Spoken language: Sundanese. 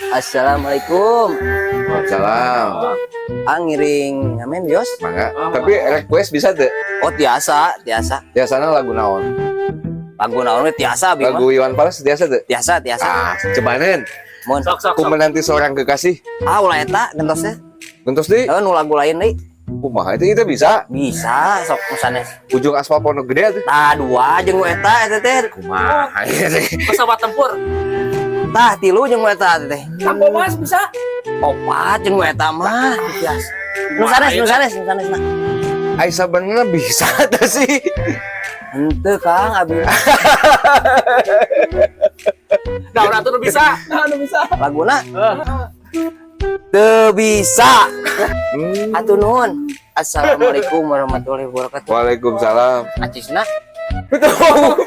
Assalamualaikum. Salam. Ah, ngiring ngamen, Yos. Mangga. Tapi request bisa tuh? Oh, tiasa, tiasa. Biasanya lagu naon? Lagu naon we tiasa abi mah. Lagu Iwan Fals tiasa tuh? Tiasa, tiasa. Ah, cebanen. Mun. Sok, sok, Ku sok. Menanti Seorang Kekasih. Ah, ulah eta gentosnya. Gentos deui. Eh, nu lagu lain deui. Kumaha itu bisa? Bisa, sok nu sanes. Ujung Aspal Pondok Gede tuh. Tah, dua jeung nu eta eta teh. Kumaha ieu teh? Pesawat tempur. Tah, tilu jeung nu eta teh. Tampo Mas bisa. Opat jeung nu eta mah. Biasa. Nu sanes, nu sanes, nu sanes nah. Ai sabenerna bisa tuh sih. Henteu, Kang, abi mah. Nah, urang tuh nu bisa. Nah, nu bisa. Laguna teu bisa. Atuh nuhun. Assalamualaikum warahmatullahi wabarakatuh. Waalaikumsalam. Acisna. Betul.